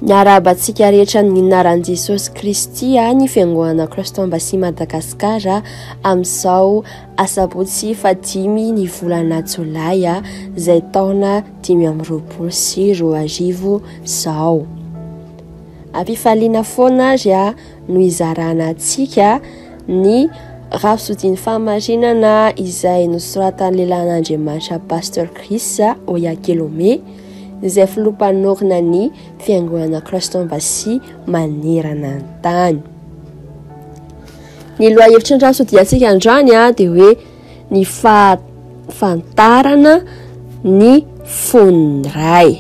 Miarahaba antsika rehetra amin'ny anaran'i Jesosy Kristy ny Fiangonana Christ Embassy Madagascar amin'izao asabotsy fahadimy ny volana jolay izay taona 2025 izao. Ampifaliana foana ary no hizarana antsika ny Rapsodin'ny Fahamarinana izay nosoratan'ny lehilahin'Andriamanitra Pasteur Chris Oyakhilome izay filoha mpanorina ny Fiangonana Christ Embassy manerana ny tany. Ny lohahevitry ny Rapsodiantsika androany dia hoe ny fahafantarana ny fon'ny Ray.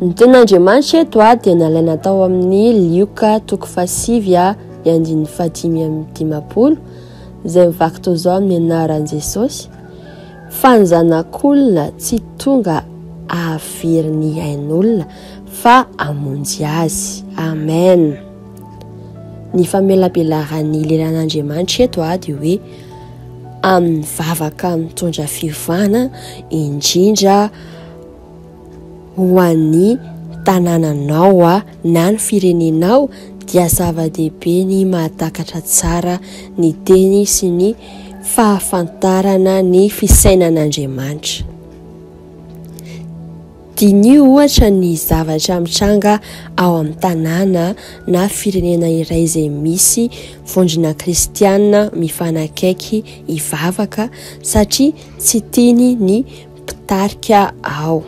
Ny tenin'Andriamanitra eto dia nalaina tao amin'ny Lioka toko fahasivy ny andininy fahadimy amby dimampolo izay mivaky toy izao amin'ny anaran'i Jesosy, Fa ny Zanak'olona tsy tonga hahavery ny ain'olona fa hamonjy azy. Amen. Ny famelabelaran'ny lelan'Andriamanitra eto dia hoe amin'ny vavaka mitondra fiovana indrindra ho an'ny tanànanao na ny firenenao dia zava-dehibe ny mahatakatra tsara ny teny sy ny fahafantarana ny fisainan'Andriamanitra. Diniho ohatra ny zavatra mitranga ao amin'ny tanàna na firenena iray izay misy vondrona kristiana mifanakaiky hivavaka satria tsy tiany ny mpitarika ao.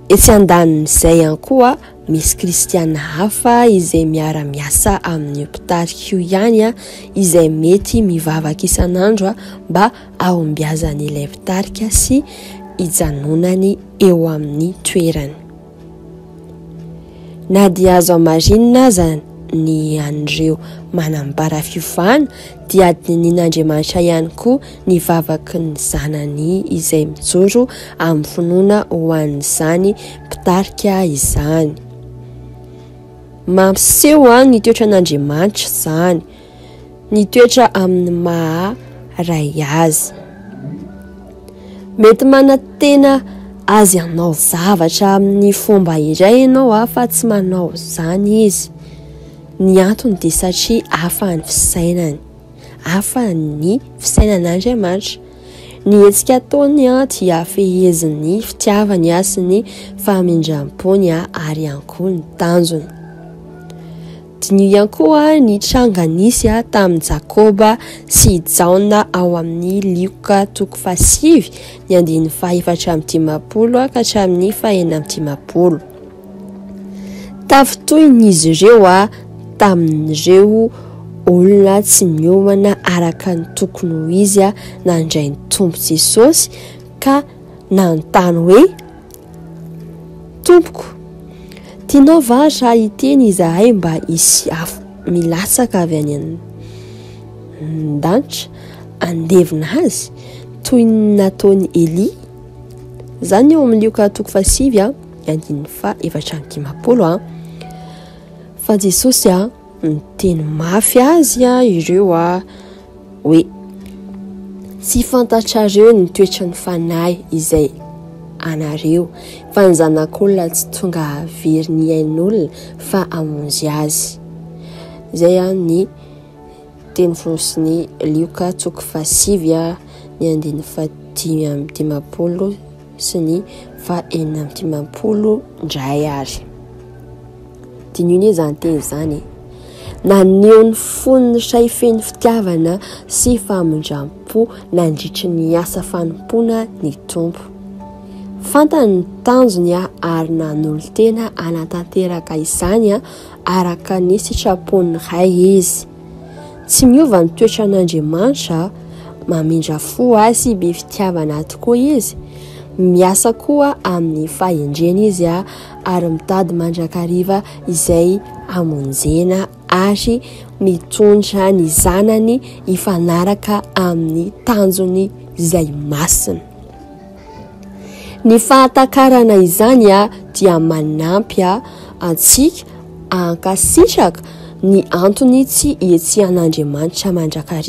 Etsy andanin'izay ihany koa, misy kristiana hafa izay miara-miasa amin'io mpitarika io ihany izay mety mivavaka isan'andro mba hahombiazan'ilay mpitarika sy hijanonany eo amin'ny toerany. Na dia azo hamarinina aza ny an'ireo manambara fiovana dia adininin'Andriamanitra ihany koa ny vavaky ny zanany izay mijoro amin'ny finoana ho an'izany mpitarika izany. Mampiseho ny toetran'Andriamanitra izany. Ny toetra amin'ny maha Ray azy. Mety manantena azy hanao zavatra amin'ny fomba iray ianao fa tsy manao izany izy. Ny antony dia satria hafa ny fisainany. Hafa ny fisainan'Andriamanitra. Ny hetsika ataony dia fehezin'ny fitiavany sy ny famindram-pony ary ihany koa ny tanjony. Diniho ihany koa ny tranga nisy tamin'i Jakoba sy i Jaona ao amin'ny Lioka toko fahasivy, ny andininy fahefatra amby dimampolo ka hatramin'ny fahenina amby dimampolo. Tafintohina izy ireo tamin'ireo olona tsy niomana araka ny tokony ho izy nandray ny Tompo Jesosy ka nanontany hoe, Tompoko, tianao va raha hiteny izahay mba hisy afo milatsaka avy any an-danitra handevona azy, toy ny nataon'i Elia? Izany eo amin'ny Lioka toko fahasivy a, andininy faha 54 a. Fa Jesosy a, niteny mafy azy a ireo a, hoe, Tsy fantatrareo ny toetran'ny fanahy izay anareo, fa ny Zanak'olona tsy tonga hahavery ny ain'olona fa hamonjy azy. Izay ny teny fonosin'i Lioka toko fahasivy ny andininy fahadimy amby dimampolo sy ny fahenina amby dimampolo indray ary. Diniho anie izany teny izany e. Naneho ny fon'ny Ray feno fitiavana sy famindram-po nandritry ny asa fanompoana ny Tompo. Fantany ny tanjony ary nanolo-tena hanatanteraka izany araka ny sitrapon'ny Ray izy. Tsy miova ny toetran'Andriamanitra, mamindra fo sy be fitiavana tokoa izy. Miasa koa amin'ny fahendrena izy ary mitady mandrakariva izay hamonjena ary mitondra ny zanany hifanaraka amin'ny tanjony izay masina. Ny fahatakarana izany dia manampy antsika hankasitraka ny antony tsy hihetsehan'Andriamanitra mandrakariva.